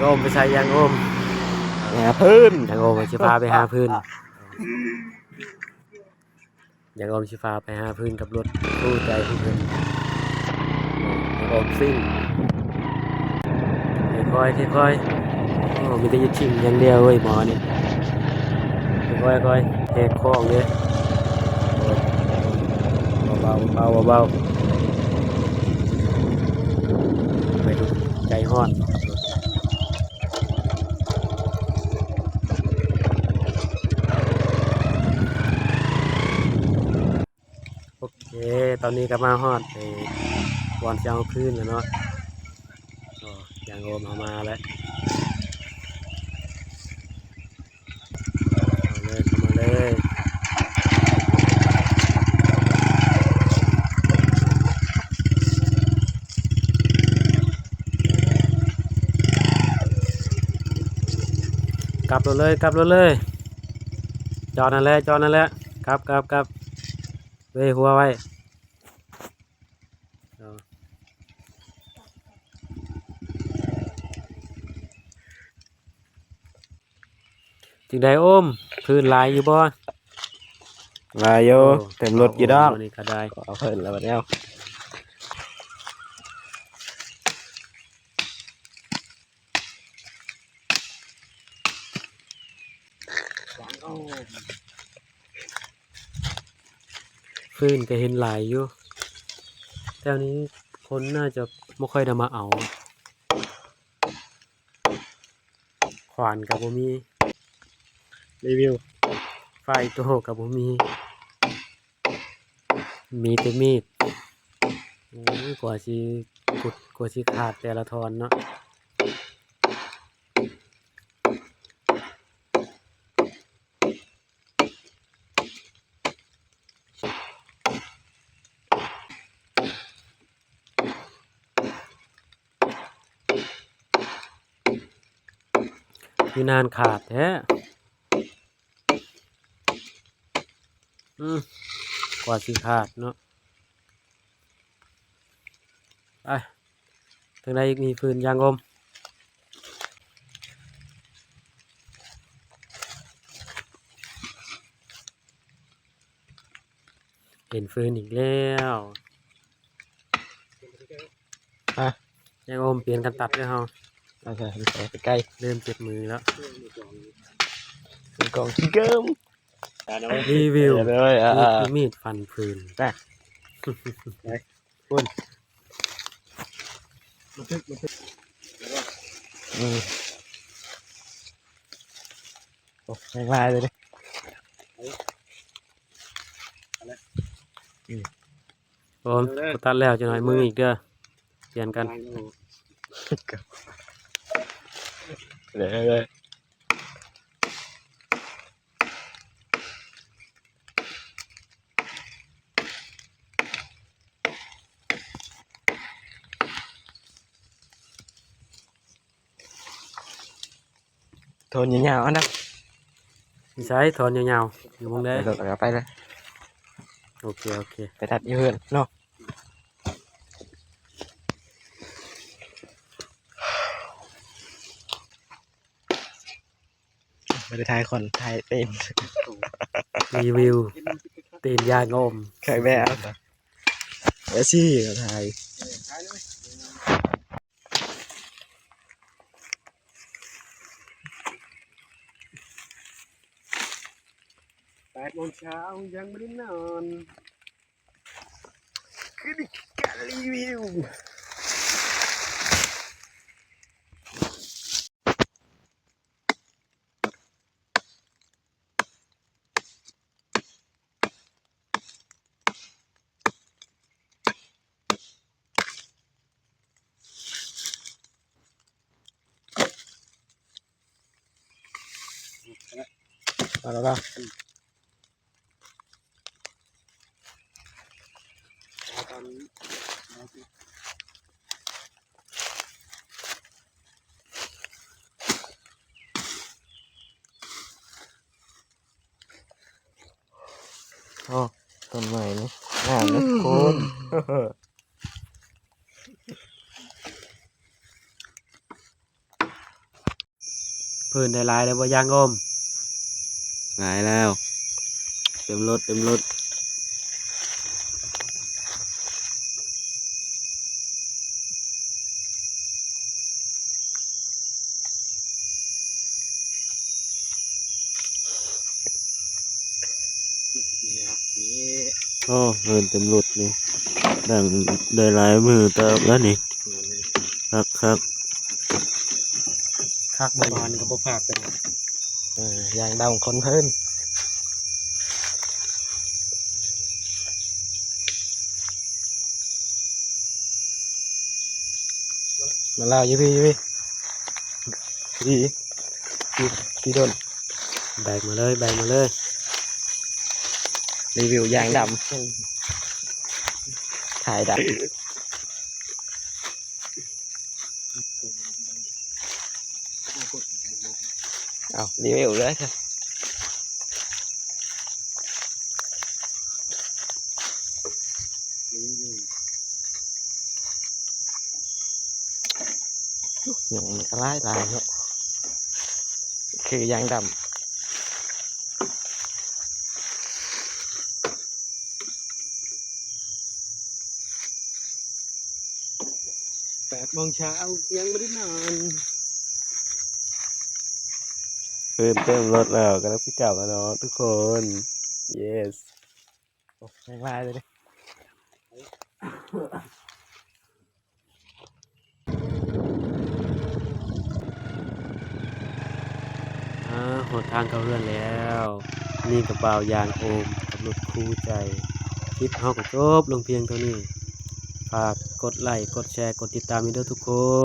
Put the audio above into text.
ໂອມໄປໃສ? ຢາງໂອມ ໄປຫາຟືນ. ຢາງໂອມຊິພາໄປຫາຟືນ. ຢາງໂອມຊິພາໄປຫາຟືນກັບລົດຄູ່ໃຈຂອງເພິ່ນ. ຢາງໂອມຊິງ ຄ່ອຍໆ ຄ່ອຍໆ. ໂອ້ ມີແຕ່ຢາກຊິງຢ່າງດຽວເວີຍໝໍນີ້. ຄ່ອຍໆ ແຫກໂຄ້ງເດ້. ໂອ້ ເບົາໆ ເບົາໆ ໄປດູໃຈຮ້ອນ. ໂອເຄ ຕອນນີ້ກໍມາຮອດ ເອີ ບ່ອນຊິເອົາຄືນແລ້ວເນາະ. ກໍຢາງໂອມເຮົາມາແລ້ວ. ເຂົ້າມາເລີຍ ເຂົ້າມາເລີຍ. ກັບລົດເລີຍ ກັບລົດເລີຍ. ຈອດນັ້ນແຫຼະ ຈອດນັ້ນແຫຼະ. ກັບ ກັບ ກັບ. ເວີຍຫົວໄວ້. ຈັ່ງໃດໂອມ? ຟືນຫຼາຍຢູ່ບໍ່? ຫຼາຍຢູ່. ໂອ້ ເຕັມລົດຢູ່ດອກ. ມື້ນີ້ກໍໄດ້ ເອົາເພິ່ນແລ້ວບັດນີ້. ຟືນກໍເຫັນຫຼາຍຢູ່ ແຖວນີ້ຄົນໜ້າຈະບໍ່ຄ່ອຍໄດ້ມາເອົາ. ຂວານກໍບໍ່ມີ ຣີວິວ ໄຟໂຕ້ກໍບໍ່ມີ. ມີແຕ່ມີດ. ໂອ້ຍ ກວ່າຊິກຸດ ກວ່າຊິຂາດແຕ່ລະທ່ອນເນາະ. ຄືນານຂາດແທ້. ອືມ ກວ່າຊິຂາດເນາະ. ໄປ ທາງໃດອີກ? ມີຟືນຢາງໂອມ. ເຫັນຟືນອີກແລ້ວ. ຮະ? ຢາງໂອມ ປ່ຽນກັນຕັດເດີເຮົາ. ໄປໃສ? ໄປໃກ້. ເລີ່ມເຈັບມືແລ້ວ. ເປັນກອງຂີ້ເກີມ. ຣີວິວ ເອີ ເອີ ມີດ ມີດຟັນຟືນ. ໄປ ພຸ້ນ ບັນທຶກ ບັນທຶກ. ອືມ ໂອ້ ແຮງຫຼາຍເລີຍເດ້. ອືມ ໂອມ ຕັດແລ້ວ ຈັກໜ້ອຍມຶງອີກເດີ. ປ່ຽນກັນ ເດີ. ທ່ອນຍາວໆ ອັນນັ້ນ ໃສທ່ອນຍາວໆ ຢູ່ໝ່ອງໃດ? ເອົາໄປເລີຍ. ໂອເຄ ໂອເຄ ໄປຕັດຢູ່ເຮືອນເນາະ. ບໍ່ໄດ້ຖ່າຍຄົນ ຖ່າຍຕີນ. ຣີວິວ ຕີນຢາງໂອມ ຄັກແດ່. ເອົາຊິຖ່າຍ ແປດໂມງເຊົ້າຍັງບໍ່ໄດ້ນອນ. ຄືໄດ້ການຣີວິວ. ເອົາລະ ໂອ້ ຕົ້ນໄມ້ນີ້ງາມເດ້ ໂຄດ. ເພິ່ນໄດ້ຫຼາຍແລ້ວບໍ່ ຢາງໂອມ? ຫຼາຍແລ້ວ ເຕັມລົດ ເຕັມລົດ. ໂອ້ ເພິ່ນເຕັມລົດນີ້ ໄດ້ ໄດ້ຫຼາຍມື້ເຕີບແລ້ວນີ້. ຄັກໆ ຄັກບໍ່ ປານກໍບໍ່ພາກກັນ. ເອີ ຢ່າງດຳຄົນເພິ່ນ ມາລາວຢູ່ພີ້ ຢູ່ພີ້ ພີ້ ພີ້ ພີ້ດົນ. ແບກມາເລີຍ ແບກມາເລີຍ ຣີວິວຢ່າງດຳ ຖ່າຍດຳ. ເອົາ ຣີວິວເລີຍ ຍຸງມັນກໍຫຼາຍໆເນາະ ຄືຢ່າງດຳ. ແປດໂມງເຊົ້າ ຍັງບໍ່ໄດ້ນອນ. ເພິ່ນເຕັມລົດແລ້ວ ກຳລັງຊິກັບແລ້ວເນາະທຸກຄົນ. Yes. ໂອ້ ແຮງຫຼາຍເລີຍເດ້. ອາ ຮອດທາງເຂົ້າເຮືອນແລ້ວ. ນີ້ກໍບ່າວຢາງໂອມກັບລົດຄູ່ໃຈ. ຄລິບເຮົາກໍຈົບລົງພຽງເທົ່ານີ້. ຝາກກົດໄລ ກົດແຊ ກົດຕິດຕາມໃຫ້ເດີທຸກຄົນ.